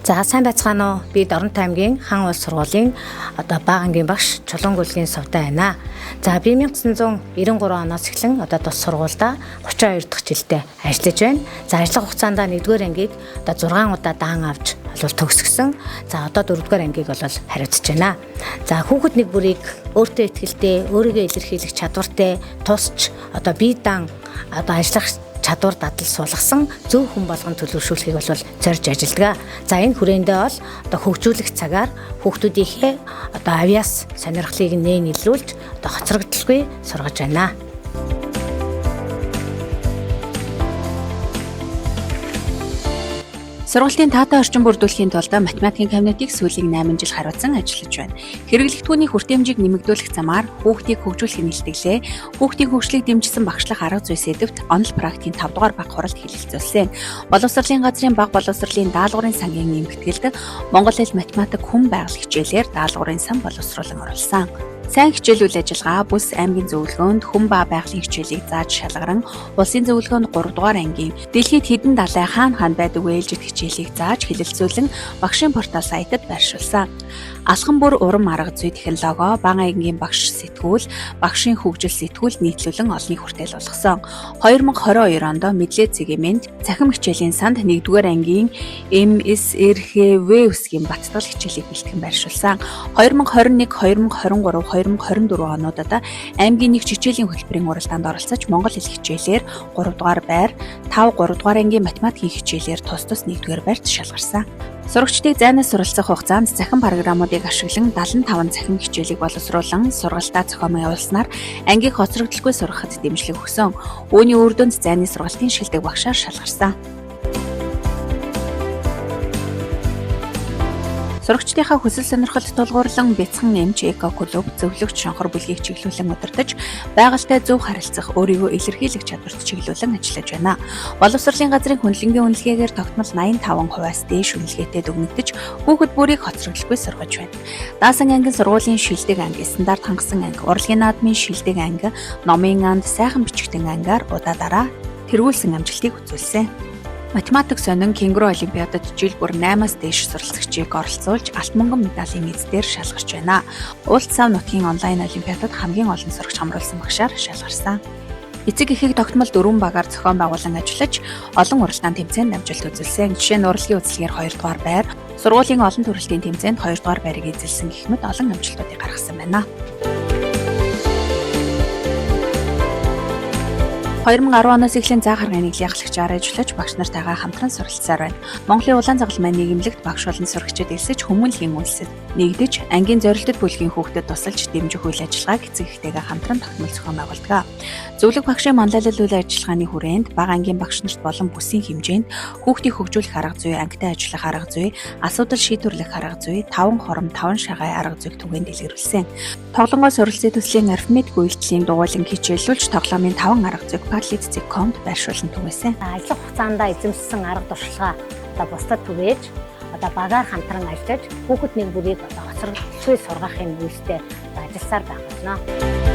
За сайн байцгаана уу? Би Дорнот аймгийн Хан улс сургуулийн одоо бага ангийн багш Чулуун гүлгийн сувдаа байна. За би 1993 оноос эхлэн одоо тус сургуульда 32 дахь жилдээ ажиллаж байна. За ажиллах хугацаанд 1-р ангийг одоо 6 удаа даан авч бол төгсгсөн. За одоо 4-р ангийг бол хариуцж байна. За хүүхэд нэг бүрийг өөртөө ихтэй, өөрийгөө илэрхийлэх чадвартай тусч одоо бие даан одоо ажиллах чадвар дадал суулгасан зөв хүн болгон төлөвшүүлэхийг бол зорж ажилладаг. За энэ хүрээндээ бол одоо хөгжүүлэх цагаар хүүхдүүдийнхээ одоо авиас сонирхлыг нээн илрүүлж одоо хоцрогдолгүй сургаж байна. Сургалтын таатай орчин бүрдүүлэхийн тулд математикийн кабинетыг сүүлийн 8 жил хариуцсан ажиллаж байна. Хэрэглэгдэхүүний хүртээмжийг нэмэгдүүлэх замаар хүүхдийг хөгжүүлэх нээлтгэлээ. Хүүхдийн хөгжлийг дэмжсэн багшлах арга зүй сэдэвт онол практикийн 5 дугаар баг хуралд хэлэлцүүлсэн. Боловсролын газрын баг боловсролын даалгаврын сангийн нэмэгдгэлд монгол хэл, математик, хүн байгаль хичээлээр даалгаврын сан боловсруулан оруулсан. Сайн хичээл үйл ажиллагаа бүс аймгийн зөвлөгөөнд хүн ба байгалийн хичээлийг зааж шалгаран улсын зөвлөгөөнд 3 дугаар ангийн дэлхийд хэдэн далай хаана хаана байдаг вэ ээлжит хичээлийг зааж хэлэлцүүлэн багшийн портал сайтад байршуулсан. Алхам бүр урам арга зүй технологи, бага ангийн багш сэтгүүл, багшийн хөгжил сэтгүүл нийтлүүлэн олонний хүртээл болгосон. 2022 онд мэдлээ цэгийн цахим хичээлийн санд 1-р ангийн МСРХВ үсгийн баттгал хичээлийг бэлтгэн байршуулсан. 2021, 2023, 2024 онуудад аймгийн нэг хичээлийн хөтөлбөрийн уралдаанд оролцож монгол хэл хичээлээр 3 дугаар байр, 5 3 дугаар ангийн математикийн хичээлээр тус тус 1-р байрт шалгарсан. Сурагчдыг зайнаас суралцах хугацаанд цахим програмуудыг ашиглан 75 цахим хичээлийг боловсруулан сургалтаа зохион явуулснаар ангийг хоцрогдолгүй сургахад дэмжлэг өгсөн. Үүний үр дүнд зайны сургалтын шилдэг багшаар шалгарсан. Сурагчдынхаа хүсэл сонирхолд тулгуурлан бяцхан эмч эко клуб зөвлөгч шонхор бүлгийг чиглүүлэн удирдах, байгальтай зөв харилцах, өөрийгөө илэрхийлэх чадварт чиглүүлэн ажиллаж байна. Боловсролын газрын хөндлөнгийн үнэлгээгээр тогтмол 85%-аас дээш үнэлгээтэй дүгнэгдэж, хүүхэд бүрийг хоцрогдолгүй сургаж байна. Даасан ангийн сургуулийн шилдэг анги, стандарт хангасан анги, урлагийн наадмын шилдэг анги, номын анд, сайхан бичгтэн ангиар удаа дараа тэргүүлсэн амжилтыг үзүүлсэн. Математик сонин Кенгуру олимпиадад жил бүр 8-аас дээш суралцагчийг оролцуулж алт мөнгөн медалийн эздээр шалгарч байна. Уулт сав нутгийн онлайн олимпиадад хамгийн олон сурагч хамруулсан багшаар шалгарсан. Эцэг эхийг тогтмол 4 багаар зохион байгуулан ажиллаж олон уралдаан тэмцээнд амжилт үзүүлсэн. Жишээ нь урлагийн үзлэгээр 2 дугаар байр, сургуулийн олон төрөлтийн тэмцээнд 2 дугаар байрыг эзэлсэн гэх мэт олон амжилтуудыг гаргасан байна. 2010 оноос эхлэн заа харгын нэглийн ахлагчаар ажиллаж багш нартайгаа хамтран суралцсаар байна. Монголын улаан загалмай нийгэмлэгт багш болон сурагчид элсэж хүмүүнлэгийн үйлсэд нэгдэж ангийн зорилтод бүлгийн хүүхдэд тусалж дэмжих үйл ажиллагааг эцэг эхтэйгээ хамтран тогтмол зохион байгуулдаг. Зөвлөх багшийн манлайлал үйл ажиллагааны хүрээнд бага ангийн багш нарт болон бүсийн хэмжээнд хүүхдийг хөгжүүлэх арга зүй, ангитай ажиллах арга зүй, асуудал шийдвэрлэх арга зүй, 5 хором 5 шагай арга зүйг түгээн дэлгэрүүлсэн. Тоглонгоо суралцын төслийн арифметик үйлдэлийн дугуйлан хичээллүүлж тоглоомын 5 арга зүйг padlet.com-д байршуулан түгээсэн. Ажиллах хугацаанд эзэмшсэн арга туршлагаа одоо бусдад түгээж одоо багаар хамтран ажиллаж хүүхэд нэг бүрийг одоо хоцрогдолгүй сургах юм үйлстэй ажилласаар байх болно.